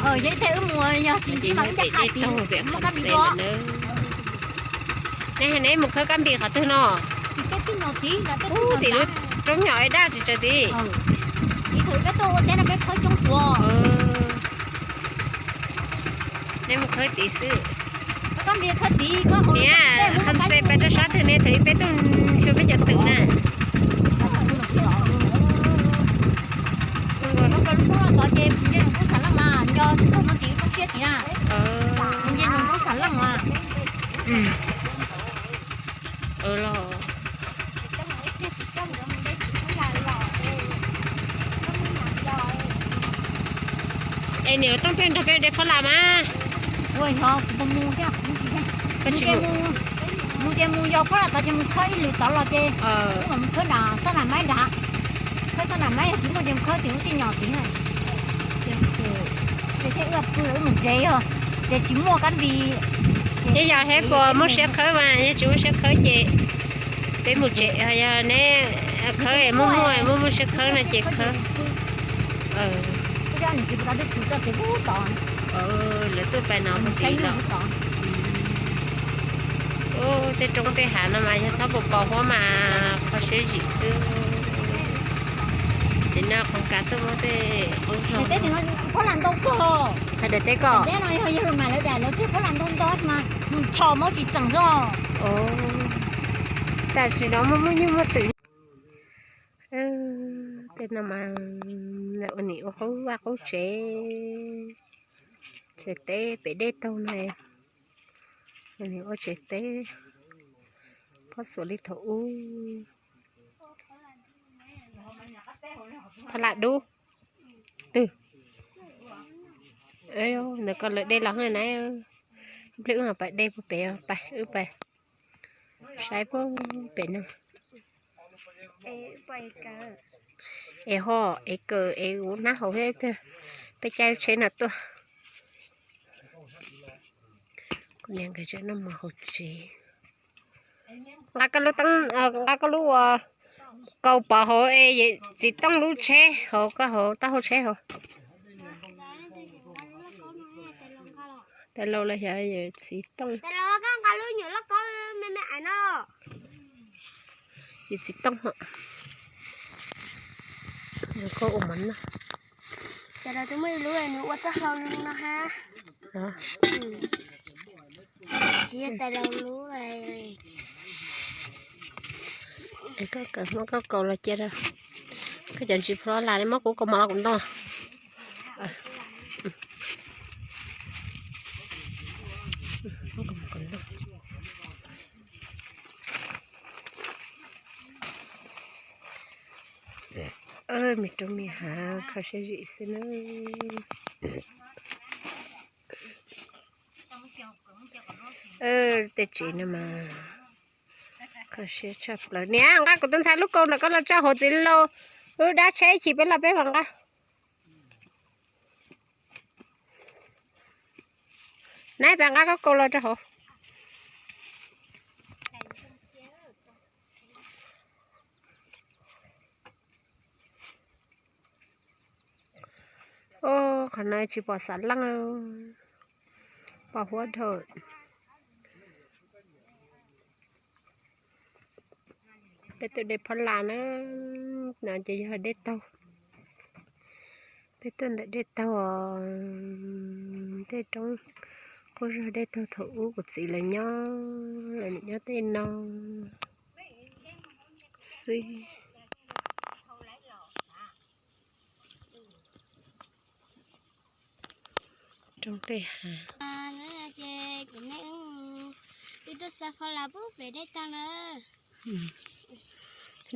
Yog ib teg wb mus yog tsis ntsib mas wb nco qab tias muaj kab npis dua. Nej hais neb mus khawb kab npis qhov twg no? Ub, tim lub roob nyom ib daj tsis tsaws tid. Thaum peb tuaj ua teb no peb khawb coob xwb. Neb mus khawb tid xwb. Niam, qhov ntxhe pais rau sab twg ne, thaum ub peb tuaj xyuas peb cov twm na. Lub poob los tod ces nce lub poob Xam Leej mas nco txog no tim lub poob siab tid na. Nce lub poob Xam Leej mas. Los es niam Tooj peb nrog peb de phab las mas. Mus ces mus yog phab las tod ces mus khawb ib lwm tod los ces mus khawb nram xab nam maib nrad. Khawb xab nam maib yog tsis muaj ces mus khawb tim lub tij nyom tid na. Ces thiaj ua pw wb mus tsev yog ces tsis muaj kab npis. Ib yam thiab puas muaj siab khawb mas, yog tsis muaj siab khawb ces peb mus tsev. Yog neb khawb es muaj muaj muaj muaj siab khawb no ces khawb. Lawv tuaj pais no mus tid los. Ub, tej roob tej hav no mas yog txhob pos pos huab mas kho siab zim xwb. Ces no qhov kav tuaj muab tej qoob zog. Hais daim teb koj. Tam sim no muaj muaj nyuj muaj twm. Tej no mas ua nim ua qub vaj qub tsev, tsev teb pem dej taug no. Ua nim ua tsev teb, pob xuas li thaum ub. Phab las dub twg? Ntawm koj lawv de los na. Ib pliag wb pais de puag pem, pais wb pais saib puag pem no. Es ho es kawm es ua hnab hauv thiab, peb caij tsheb no tuaj. Kuv niam nkawd tseem noj mov hauv tsev. Nqa koj lub, nqa koj lub ua kaus pov hauv es yawm txiv Tooj lub tsheb hauv, koj hauv taub hau tsheb hauv. Tais laus los xyov yawm txiv Tooj. Yawm txiv Tooj ho. Koj ua mov noj. Tais laus twb muaj ib lub nws ua txoj hlua no hab. Tsis yog tais laus lub. Koj kawm, muab koj kaus los cia rau. Koj cov ntsis phab las, muab kuv kaus mov los kuv ntoo. Me roob me hav kho siab zim xwb na. Tej tsev no mas kho siab tshaj plaws. Niam, nqa kuv tus ntxhais lub kaus ntawm koj los tso hauv txiv laus lub dab tsheb, ib chim peb los peb mam nqa. Nab, peb nqa koj kaus los rau hauv. Qhov no tsis pom Xam Leej, pom huab dhau. Peb tuaj de phab las na, no ces yog dej taug. Peb tuaj ntawm dej taug os, tej roob qub zog dej taug thaum ub kuv txiv lawv nyob, lawv nyob tej no xwb. Roob tej hav.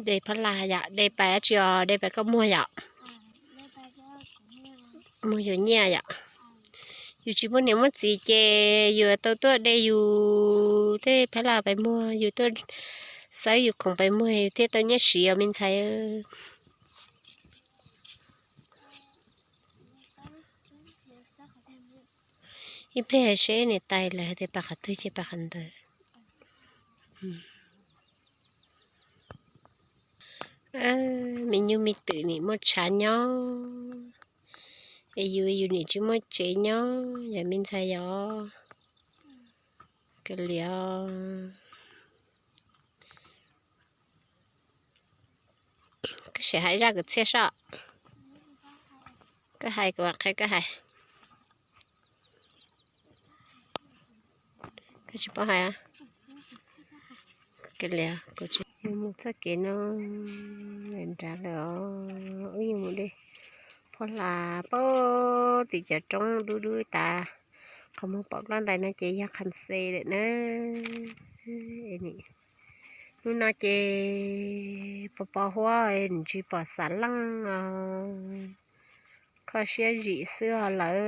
De phab las yom, de pais dab tsi os, de pais koj muag yom? Muag yus nyiaj yom? Yus tsis muaj niam muaj txiv ces yus tau tuaj de yus tej phab las pais muag, yus tuaj xawb yus khoom pais muag yus thiaj tau nyiaj siv os me ntxhais. Ib pliag seb niam tais lawv hais tias pais qhov twg ces pais qhov ntawd. Me nyuj me twm nim muaj tshav nyob. Es yus, yus nim tsis muaj tsev nyob yom me ntxhais yom. Kawg li os. Koj sim hais zaj kwv txhiaj soj. Koj hais kuv mam qhia koj hais. Koj tsis paub hais. Kawg li os, kuv tsis, mus txoj kev no nrad lawm os. Wb yuav mus de phoj hla pem tim cov roob dub dub tas. Qhov muag pom nplooj ntais no ces yog kham xe lawm na. Hnub no ces pos pos huab, tsis pom xav leej os. Kho siab zim xwb os lawm.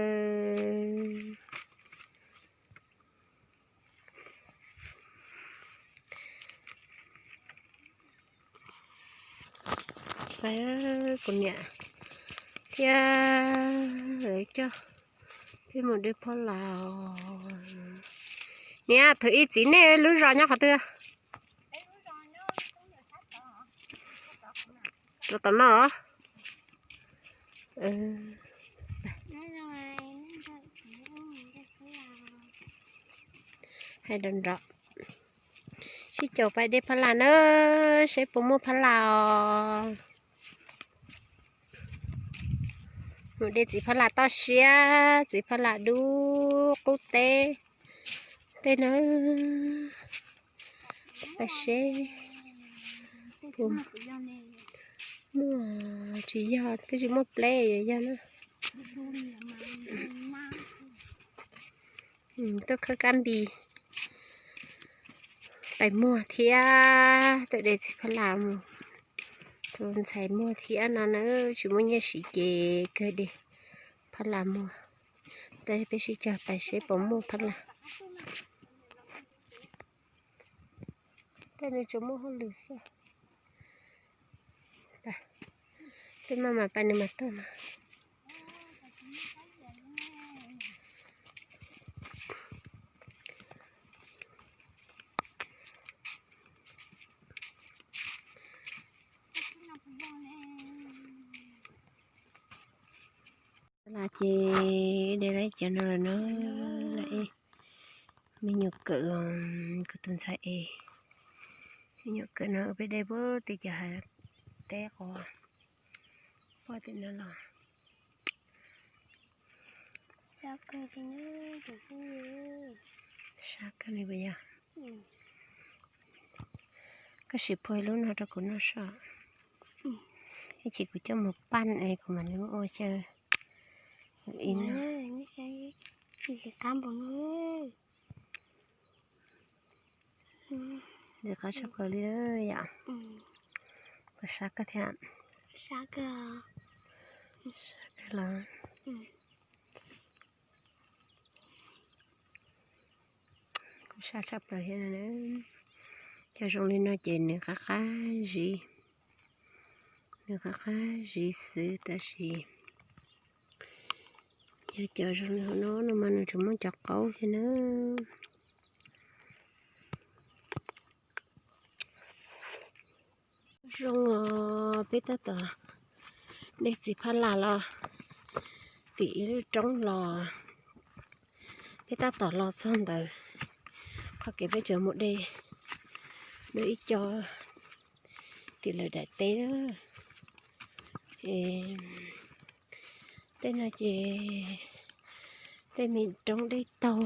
Kuv niam thiab lawv coj peb mus de phoj hla. Niam, thaum ub txiv nej lub zos nyob qhov twg? Rau tom no. Hais nrov nrov. Sib caum pais de phaj las na, seb puas muaj phaj las os. Mus de txiv phaj las toj siab, txiv phaj las dub qub teb tej na. Pais seb puas muaj, tsis yog, twb tsis muaj pleb yuav yog na. Tuaj khawb kab npis pais muag thiab, tuaj de txiv phaj las mus. Tus ntxhais muag thiab no na, tsis muaj nyiaj siv ces kawg de phaj las muag. Tab peb sib caum pais seb puas muaj phaj las. Tej no tsuas muaj hauj lwm xwb. Tej maj mam pais nws mam tuaj mas. Las ces de lawm cov no lawm no, me nyuam kawm, kuv tus ntxhais es me nyuam kawm no peb de puag tim cov hav teb qos puag tim no los. Sab kawg li puas yog? Koj sim phua lub no rau kuv noj soj. Ib chim kuv coj mus paj es kuv mam li muab ua xyaw ib no. Ntxim qab tshaj plaws li yom. Kuv sab kawg thiab. Sab kawg los. Kuv sab tshaj plaws thiab. Cov zoo li no ces nws qab qab zib, nws qab qab zib xwb tab sis yog cov zoo li hauv no no mas nws tsuas muaj cov qaub thiab na. Zoo os, peb tab tom de txiv phaj las los tim ib lub roob los, peb tab tom los txog ntawd, qhov kev peb tseem mus de dua ib co tim lawv daim teb na. Tej no ces tej me roob dej taug,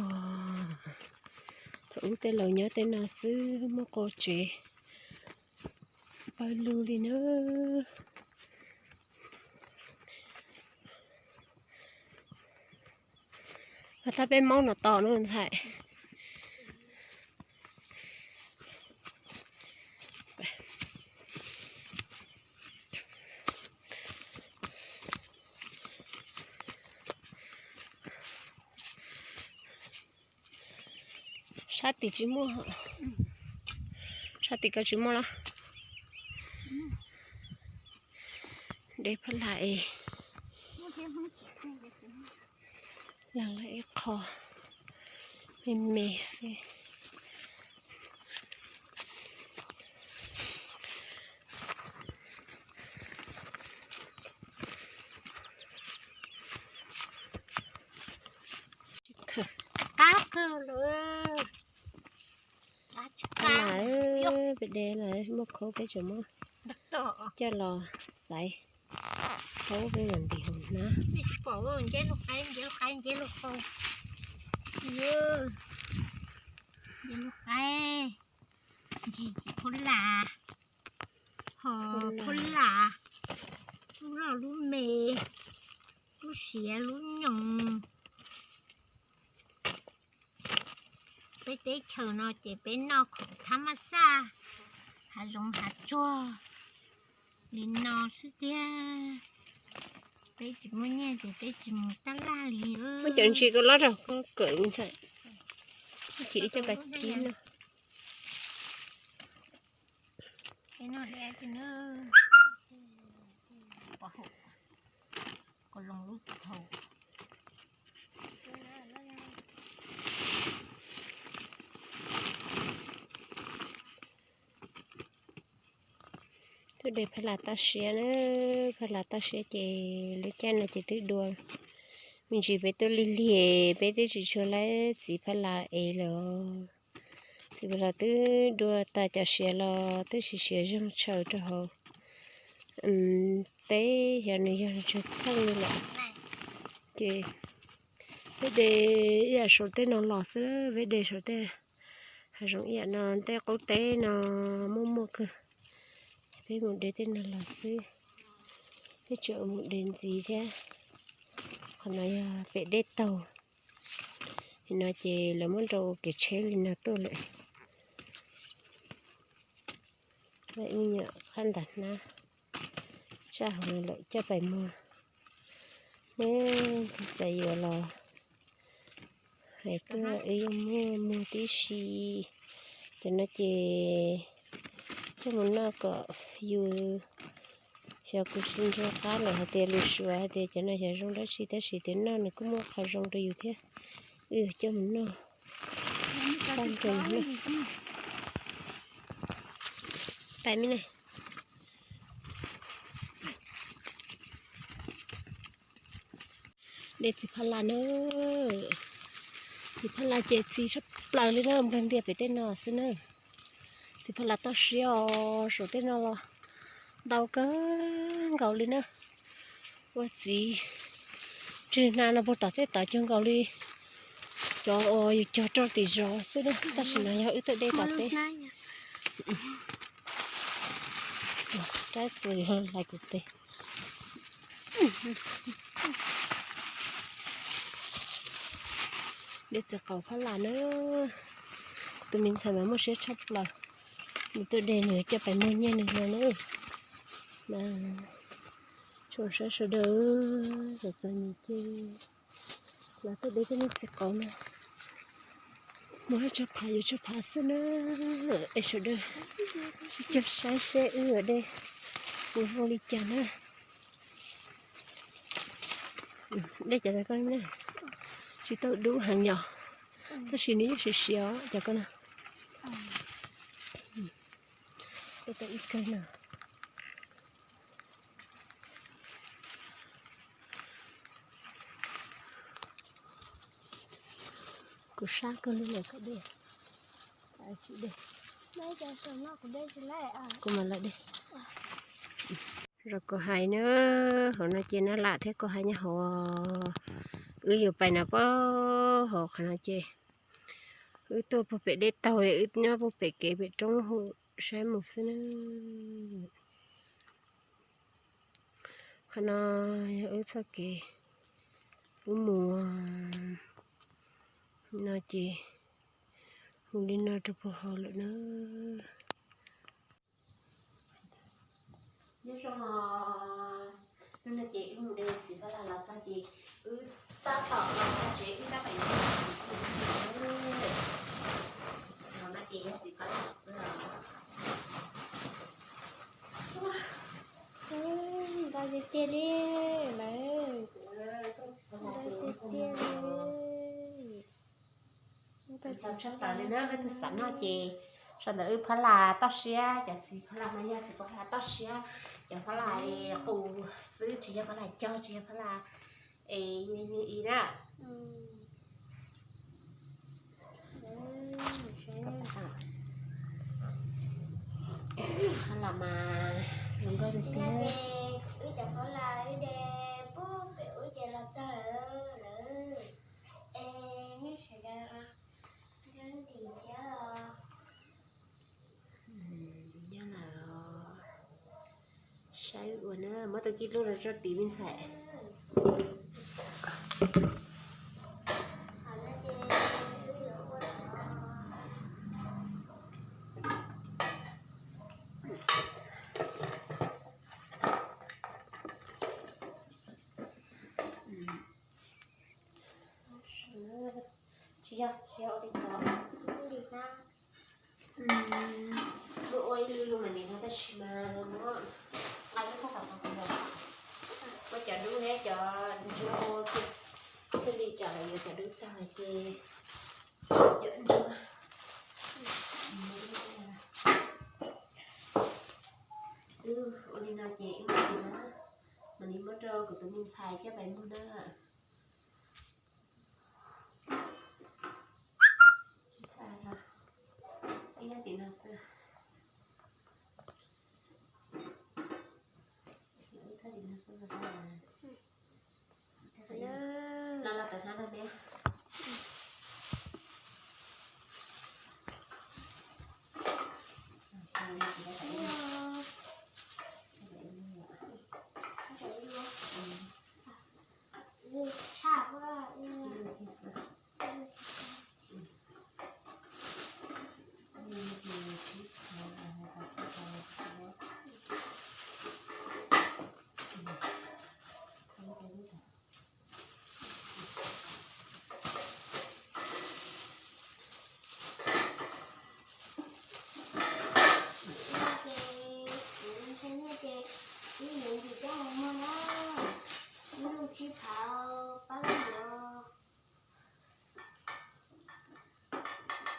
thaum ub tej laus nyob tej no xwb muaj qub tsev pawg lug li na. Tab peb maub no tos na ntxhais. Sab tim tsis muaj, sab tim koj tsis muaj los? De phaj las es los ib qho me me xwb. qab kawg lawm. Qab tsis qab. Peb de lawm muaj khaub peb tseem muab coj los xaiv khaub peb mam ntim hauv hnab. Peb tsis pom, nce lub qaib, nce lub qaib, nce lub qaib. Nce lub qaib, ntsis txiv phuab las, ho phuab las, lub loj lub me, lub siav lub nyoos. Peb teb chaws no ces peb noj khoom thab mab xaj, hav zoov hav tsuag li no xwb tiag. Peb tsis muaj nyiaj ces peb tsis mus tab laj li. Muab cov ntsis koj lob rau koj kawm ntxhais. Ib cov pas kib no. Tuaj de phab las toj siab na, phab las toj siab ces lub caij no ces twb dua me ntsis, peb tuaj lig lig peb twb tsis tshua laib txiv phab las es lawm. Txiv phab las twb dua tas cov siav los twb siav siav zeeg tshaws rau hauv teb, xyov nws yog tshaws txheej li lawm. Ces peb de ib yam saum tej no los xwb, peb de saum tej hav zoov ib yam no, tej qub teb no muaj muaj kawg. Peb mus de tej no los xwb, peb tsis mus de ntxiv thiab. Qhov no yog pem dej taug, no ces lawv muab nrau ua kev tsheb li no tuaj lawm. Ib me nyuam qab ntas hnab tsaj hauv no lawm coj pais muag. Neb tus xav yuav los hais tuaj, wb yeej muaj muag tib si. Cov no ces coj mus noj kom yus, xyov kuv tsis ntseeg qab lawm hais tias lus suav hais tias cov no xyov zoo dab tsi tab sis tias noj nws kuj muaj qhov zoo rau yus thiab. Wb yuav coj mus noj, paj nrog yus noj. Pais me ne. De txiv phab las na. Txiv phab las ces txiv tshaj plaws li na, nplog ntiag pem tej no xwb na. Txiv phab las toj siab os, saum tej no los ntau kawg nkaus li na. Ua txiv nrig hnav no puag tom tej tod cuag nkaus li cov uas yus cog rau tim zos xwb na, tab sis no yog wb tuaj de tom teb. Rab txuas yuav hlais kuv tes. De txiv qaub phab las na. Tus me ntxhais mas muaj siab tshaj plaws, nws tuaj de nws coj pais muag nyiaj nws no na. Mas tsoom saib sawv daws, txom txom nyem ces los tuaj de tej niag txiv qaub no. Mus haj tso phav yuav tso phav xwb na. Es sawv daws sib cog saib seb wb yuav de mus zoo li cas na. De cov ko na, tsis tau dub heev yom, tab sis nws yeej siav siav cov ko na. Kuj tau ib kawg na. Kuv sab kawg li lawm koj de. Tsis de. Kuv mam lawm de. Zoo koj hais na, hauv no ces nab lam thiab koj hais nyob hauv. Wb yuav pais no pab hauv qhov no ces wb tuaj puag pem dej taug, wb nyob puag pem kev pem roob hu saib mus xwb na. Qhov no yog wb txoj kev, wb mus no ces mus li no rau puag hauv lawm na. Nyob zoo, hnub no ces wb mus de txiv phab las los txog ces wb tab tom los txog tsev, wb tab tom yuav no ces yog txiv phab las xwb os. Ntau tiag tiag li lawm. Ntau tiag tiag li. Tshaj plaws li na, leej twg xav noj ces sau ntawm wb phab las toj siab, cov txiv phab las no yog txiv phab las toj siab, cov phab las qus xwb, tsis yog phab las cog, tsis yog phab las es i na. Los mas zoo nkauj tiag tiag. Wb cov khaub hlab wb de pub pem ub ces los txog lawm. Es nej sawv daws nyob lawm, saib ua na, muab tau kib lub rau tso tid me ntxhais. Tsis yog, tsis yog ua li cov, muab ua ib lub lub mas nim no tab sis mas muab nqa lub thaj tom no, muab cov dub thiab cov ntsuab ua thiaj li tsam lawv yuav cov dub tag ces cov ntsuab. Wb ua li no ces wb mam li muab rau kuv tus me ntxhais coj pais muag na. Ib nyob tim no xwb. Los los tawm hnab no me. Ces kuv ntshe nyiaj ces ib yam li coj mus muag na, ib lub tsib phav pab lub yuav.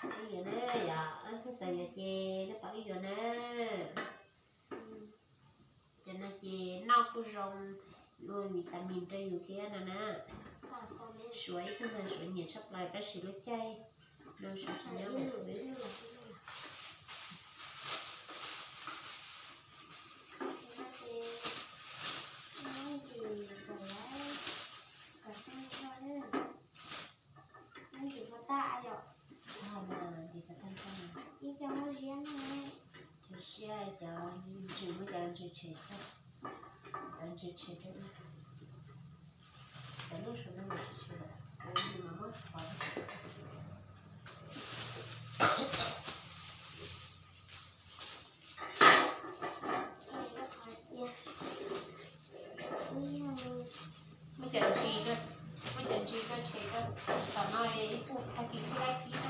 Ib yam na, yog txawm yuav ces nej pab ib yuav na. Cov no ces noj kuj zoo, ua vitamin rau yus thiab no na. Suav ib tug no Suav nyiam tshaj plaws tab sis lub caij no Suav tsis nyob lawm xwb. Ib co muaj ziab ne. Cov siab cov ntsws muab cov ntsws tshem xwb. Cov ntsws tshem rau ib, cov lub saum no ntsws tshem lawm, cov ntsws mas muab qhov. Muab cov ntsis, muab cov ntsis rau tshem rau tom no ib puag tag kis kuj laib kib.